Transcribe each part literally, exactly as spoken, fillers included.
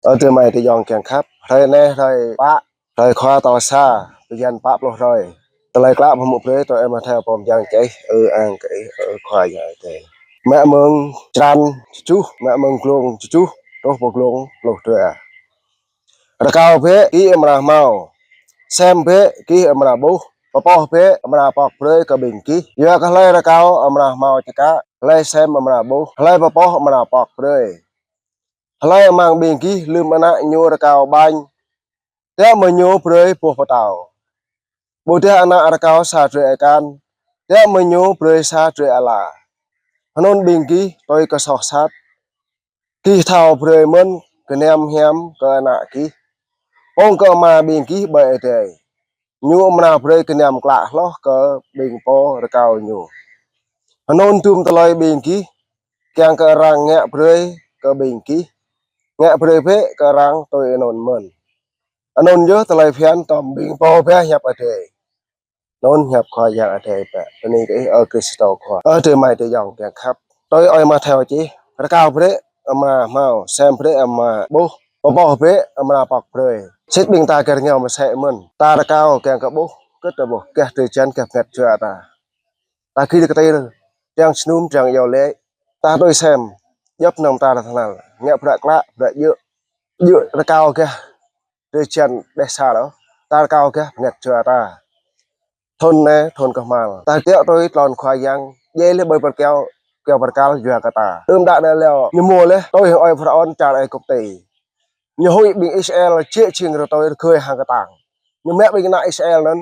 Ơ adơi amai adơi ayŏng kiăng khăp, hrơi anai hrơi pă, hrơi Khua tal sa, bơyan pă pluh hrơi. Tơlơi klă pơmŭk brơi tui Ơi Mattheo pô mơyang čih. Ơ ang kơ Ih, Ơ Khua Yang Adai. Mă mơ̆ng črăn tơjuh, mă mơ̆ng glông tơjuh truh pơ glông pluh dua. Rơkâo bĕ, gih amra hmâo. Sem bĕ, gih amra ƀuh. Pơpŏh bĕ, amra pŏk brơi kơ ƀing gih. Yua kơ hlơi rơkâo amra hmâo čơkă, hlơi sem amra ƀuh, hlơi pơpŏh amra pŏk brơi. Hlơi amăng ƀing gih lơ̆m ană ñu rơkâo ƀañ, tiŏ mơ̆ ñu brơi boh pơtâo? Ƀôdah ană rơkâo sa drơi akan, tiŏ mơ̆ ñu brơi sa drơi ala? Hơnŭn ƀing gih tui kơ soh sat, gih thâo brơi mơ̆n gơnam hiam kơ ană gih, pŏng kơ Ama ƀing gih ƀơi adai. Ñu amra brơi gơnam klă hloh kơ ƀing pô rơkâo ñu. Hơnŭn dum tơlơi ƀing gih kiăng kơ arăng ngă brơi kơ ƀing gih, ngă brơi bĕ kơ arăng tui anŭn mơ̆n. Anŭn yơh tơlơi phiăn tơm ƀing pô pơhiăp Adai. Anŭn hiăp Khua Yang Adai pă. Bơni kơ Ih, Ơ Krist Khua. Ơ adơi amai adơi ayŏng kiăng khăp, tui Ơi Mattheo čih: Rơkâo brơi, amra hmâo; sem brơi, amra ƀuh; pơpŏh bĕ, amra pŏk brơi. Sĭt ƀing ta gir rơngiao mơsĕ mơ̆n. Ta rơkâo kiăng kơ ƀuh, kơ ta ƀuh, gah drơi jăn gah bơngăt jua ta. Ta gir kơtir, triăng jơnum, triăng iâu laĭ. Ta tui sem, djŏp mơnơ̆ng ta rơtơhnal, ngă bruă klă, bruă djơ̆, djơ̆ rơkâo gah drơi jăn đeh sa ôh. Ta rơkâo gah bơngăt jua ta. Thŭn anai, thŭn kơhmal, ta tiŏ tui tlôn Khua Yang, djai laih ƀơi pơrkeo, kơyâo pơrkăl yua kơ ta. Tơm đă anai leo, ñu mơ̆ laih, tui hăng ơi Pharaôn čar Aigupti. Ñu huĭ ƀing Israel jĕ jing rơtui rơgơi hăng kơtang. Ñu mă ƀing ană Israel anŭn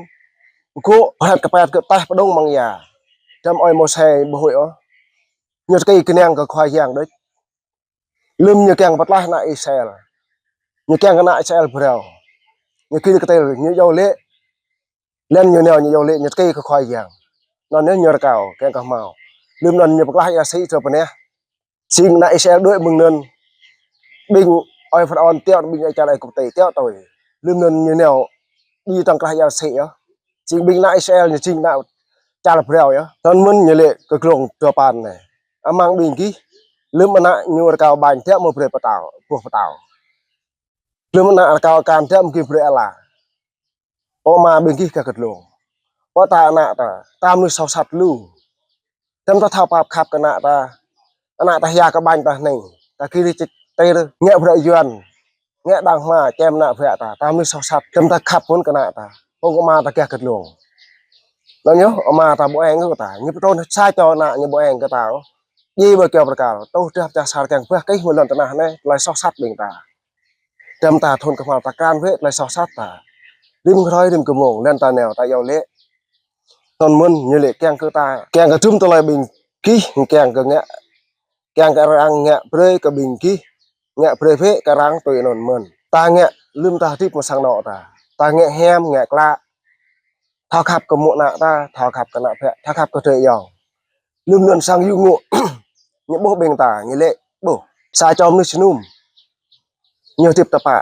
gŏ pơhrăt kơpet kơ taih pơđông amăng ia. Dăm ơi Môsê ƀu huĭ ôh. Ñu tơkĭ kơnang kơ Khua Yang đôč. Lơ̆m ñu kiăng pơtlaih ană Israel, ñu kiăng kơ ană Israel phrâo, ñu gir kơtir, ñu iâu laĭ. Laih anŭn ñu nao ñu iâu laĭ, ñu tơkĭ kơ Khua Yang. Anŭn yơh ñu rơkâo kiăng kơ hmâo. Lơ̆m anŭn ñu pơklaih ia sĭ truh pơ anai. Jing ană Israel đuaĭ mơ̆ng anŭn, ƀing ơi Pharaôn tiŏ, ƀing ơi čar Aigupti tiŏ tui. Lơ̆m anŭn ñu nao đĭ tŏng krah ia sĭ yơh. Jing ƀing ană Israel ñu jing ană čar phrâo yơh. Anŭn mơ̆n ñu laĭ kơ glông duapăn anai: Amăng ƀing gih, lơ̆m ană ñu rơkâo ƀañ, tiŏ mơ̆ brơi pơtâo, boh pơtâo? Lơ̆m ană rơkâo akan, tiŏ mơ̆ gih brơi ala? Pô ama ƀing gih gah kơdlông. Pô ta ană ta, ta mơnuih soh sat lu. Dăm ta thâo pap khăp kơ ană ta. Ană ta hia kơ ƀañ ta hning, ta gir čĕ tơr, ngă bruă yuan, ngă đang hma, čem ană bă ta, ta mơnuih soh sat. Dăm ta khăp mơ̆n kơ ană ta, pô kơ ama ta gah kơdlông. Anŭn yơh, ama ta ƀu eng kơ ta, ñu pơtrun sa čô ană ñu ƀu eng kơ ta ôh. Djai ƀơi kơyâo pơrkăl, tuh drah pơčah sar kiăng bah kơ ih mơ̆ng lŏn tơnah anai, tơlơi soh sat ƀing ta. Dăm ta thŭn kơhmal ta krăn bĕ tơlơi soh sat ta. Rĭm hrơi rĭm kơ mông, laih anŭn ta nao ta iâu laĭ. Anŭn mơ̆n ñu laĭ kiăng kơ ta, kiăng kơ dum tơlơi ƀing gih, kiăng kơ ngă, kiăng kơ arăng ngă brơi kơ ƀing gih, ngă brơi bĕ kơ arăng tui anŭn mơ̆n. Ta ngă, lơ̆m ta hơdip mơ̆ng sang anŏ ta, ta ngă hiam, ngă klă. Thâo khăp kơ mơ̆ng ană ta, thâo khăp kơ ană bă, thâo khăp kơ drơi ayŏng. Lơ̆m anŭn sang yŭ ngŏ, ñu ƀuh ƀing ta, ñu laĭ ƀuh. Sa čô mơnuih jơnum, ñu hơdip tơpă.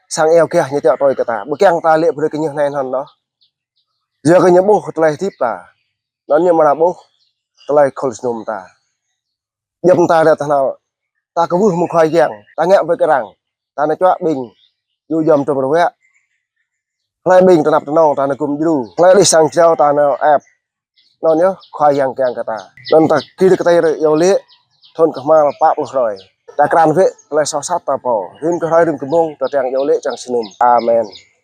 Sang eo gah ñu tiŏ tui kơ ta, ƀu kiăng ta laĭ brơi kơ ñu hnai hnŏn ôh. Yua kơ ñu ƀuh tơlơi hơdip ta, anŭn ñu amra ƀuh tơlơi khul jơnum ta. Djŏp ta rơtơhnal, ta kwưh mơ̆ng Khua Yang, ta ngă brơi kơ arăng, ta nao čuă ƀing yŭ yom tơm rơwă. Hlơi ƀing tơnap tơnong ta nao gum djru, hlơi đih sang jrao ta nao ĕp. Anŭn yơh Khua Yang kiăng kơ ta. Anŭn ta gir kơtir iâu laĭ, thŭn kơhmal pă pluh hrơi. Ta krăn bĕ tơlơi soh sat ta pô, rĭm kơ hrơi rĭm kơ mông ta triăng iâu laĭ, triăng jơnum. Amen.